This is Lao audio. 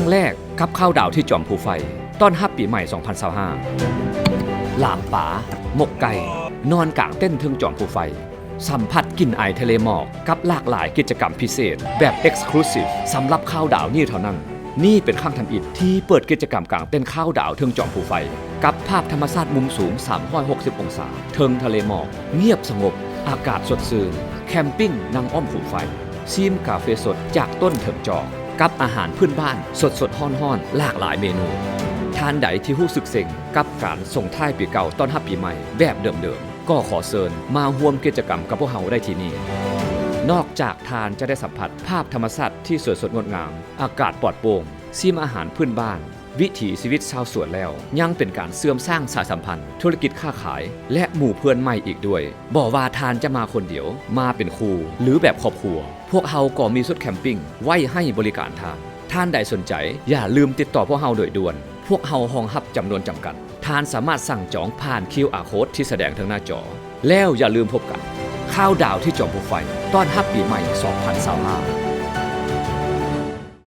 ຄັ້ງແລກກັບເຂົ້າດາວທີ່ຈອມພູໄຟ ຕ້ອນຮັບປີໃໝ່ສອງພັນຊາວຫ້າ. ຫຼາມປາ, ໝົກໄກ່, ນອນກາງເຕັນເທິງຈອມພູໄຟ, ສຳຜັດກິ່ນອາຍທະເລໝອກ ກັບຫຼາກຫຼາຍກິດຈະກຳພິເສດແບບ exclusive ສຳລັບເຂົ້າດາວນີ້ເທົ່ານັ້ນ. ນີ້ເປັນຄັ້ງທຳອິດທີ່ເປີດກິດຈະກຳກາງເຕັນເຂົ້າດາວເທິງຈອມພູໄຟ ກັບພາບທຳມະຊາດມຸມສູງສາມຮ້ອຍຫົກສິບອົງສາ ເທິງທະເລໝອກ ງຽບສະຫງົບ ອາກາດສົດຊື່ນ ແຄມປິງນັ່ງອ້ອມໂຄມໄຟ ຊີມກາເຟສົດຈາກຕົ້ນເຖິງຈອກ ກັບອາຫານພື້ນບ້ານສົດໆຮ້ອນໆຫຼາກຫຼາຍເມນູ. ທ່ານໃດທີ່ຮູ້ສຶກເຊັງກັບການສົ່ງທ້າຍປີເກົ່າຕ້ອນຮັບປີໃໝ່ແບບເດີມໆ ກໍຂໍເຊີນມາຮ່ວມກິດຈະກຳກັບພວກເຮົາໄດ້ທີ່ນີ້. ນອກຈາກທ່ານຈະໄດ້ສຳຜັດພາບທຳມະຊາດທີ່ສວຍສົດງົດງາມ, ອາກາດປອດໂປ່ງ, ຊີມອາຫານພື້ນບ້ານ, ວິຖີຊີວິດຊາວສວນແລ້ວ ຍັງເປັນການເຊື່ອມສ້າງສາຍສຳພັນທຸລະກິດຄ້າຂາຍ ແລະ ໝູ່ເພື່ອນໃໝ່ອີກດ້ວຍ. ບໍ່ວ່າທ່ານຈະມາຄົນດຽວ, ມາເປັນຄູ່ ຫຼື ແບບຄອບຄົວ, ພວກເຮົາກໍມີຊຸດແຄມປິງໄວ້ໃຫ້ບໍລິການທ່ານ. ທ່ານໃດສົນໃຈ, ຢ່າລືມຕິດຕໍ່ພວກເຮົາໂດຍດ່ວນ. ພວກເຮົາຮອງຮັບຈຳນວນຈຳກັດ. ທ່ານສາມາດສັ່ງຈອງຜ່ານ ຄິວອາ ໂຄດ ທີ່ສະແດງເທິງໜ້າຈໍ. ແລ້ວຢ່າລືມພົບກັນ ເຂົ້າດາວທີ່ຈອມພູໄຟ ຕ້ອນຮັບປີໃໝ່ສອງພັນຊາວຫ້າ.